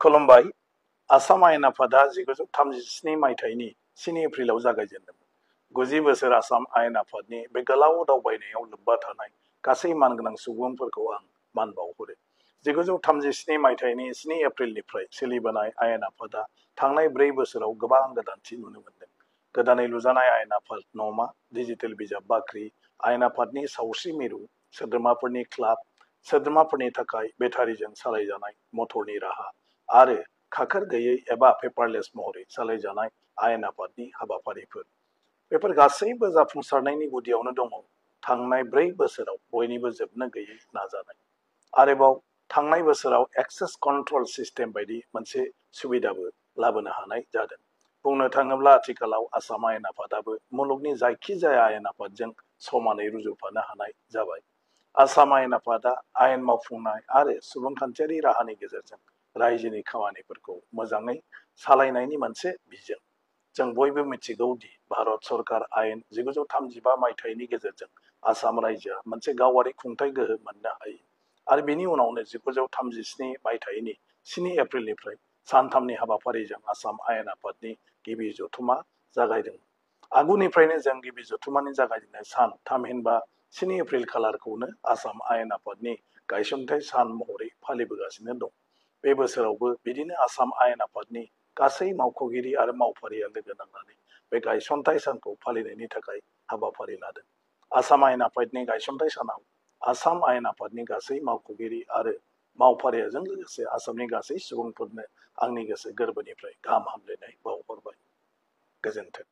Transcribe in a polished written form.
खुलुमबाय आसाम आयेन आफादा 1937 मायथाइनि 7 एप्रिलाव जागायजेनदोंमोन। 90 बोसोर आसाम आयेन आफादनि बे गोलाव दावबायनायाव लोब्बा थानाय गासै मानगोनां सुबुंफोरखौ आं मान बावहरो। 1937 मायथाइनि 7 एप्रिलनिफ्राय सोलिबोनाय आयेन आफादा थांनाय 4 बोसोराव गोबां गोदानथि नुनो मोनदों। गोदानै लुजानाय आयेन आफाद न'मा, डिजिटेल बिजाब बाख्रि, आयेन आफादनि सावस्रि मिरु, सोद्रोमाफोरनि क्लाब, सोद्रोमाफोरनि थाखाय बेटारिजों सालायजानाय मटरनि राहा आरो खाखोर गैयै एबा पेपारलेस महरै सालायजानाय आयेन आफादनि हाबाफारिफोर। बेफोर गासैबो जाफुंसारनायनि गुदियावनो दङ थांनाय 4 बोसोराव बयनिबो जोबनो गैयै नाजानाय। आरोबाव थांनाय बोसोराव एक्सेस कन्ट्रल सिस्टेम बायदि मोनसे सुबिदाबो लाबोनो हानाय जादों। बुंनो थाङोब्ला आथिखालाव आसाम आयेन आफादाबो मुलुगनि जायखिजाया आयेन आफादजों समानै रुजुफानो हानाय जाबाय। आसाम आयेन आफादा आयेन मावफुंनाय आरो सुबुंखान्थियारि राहानि गेजेरजों रायजोनि खामानिफोरखौ मोजाङै सालायनायनि मोनसे बिजों। जों बयबो मिथिगौ दि भारत सरकार आयेन 1935 मायथाइनि गेजेरजों आसाम रायजोआ मोनसे गावारि खुंथाय गोहो मोननो हायो आरो बेनि उनावनो 1937 मायथाइनि 7 एप्रिलनिफ्राय सानथामनि हाबाफारिजों आसाम आयेन आफादनि गिबि जथुमा जागायदोंमोन। आगुनिफ्रायनो जों गिबि जथुमानि जागायजेननाय सान थामहिनबा 7 एप्रिल खालारखौनो आसाम आयेन आफादनि गायसनथाय सान महरै फालिबोगासिनो दं। बे बोसोरावबो बिदिनो आसाम आयेन आफादनि गासै मावख'गिरि आरो मावफारिया लोगो नांनानै बे गायसनथाय सानखौ फालिनायनि थाखाय हाबाफारि लादों। आसाम आयेन आफादनि गायसनथाय सानाव आसाम आयेन आफादनि गासै मावख'गिरि आरो मावफारियाजों लोगोसे आसामनि गासै सुबुंफोरनो आंनि गोसो गोरबोनिफ्राय गाहाम हामलायनाय बावहरबाय। गोजोन्थों।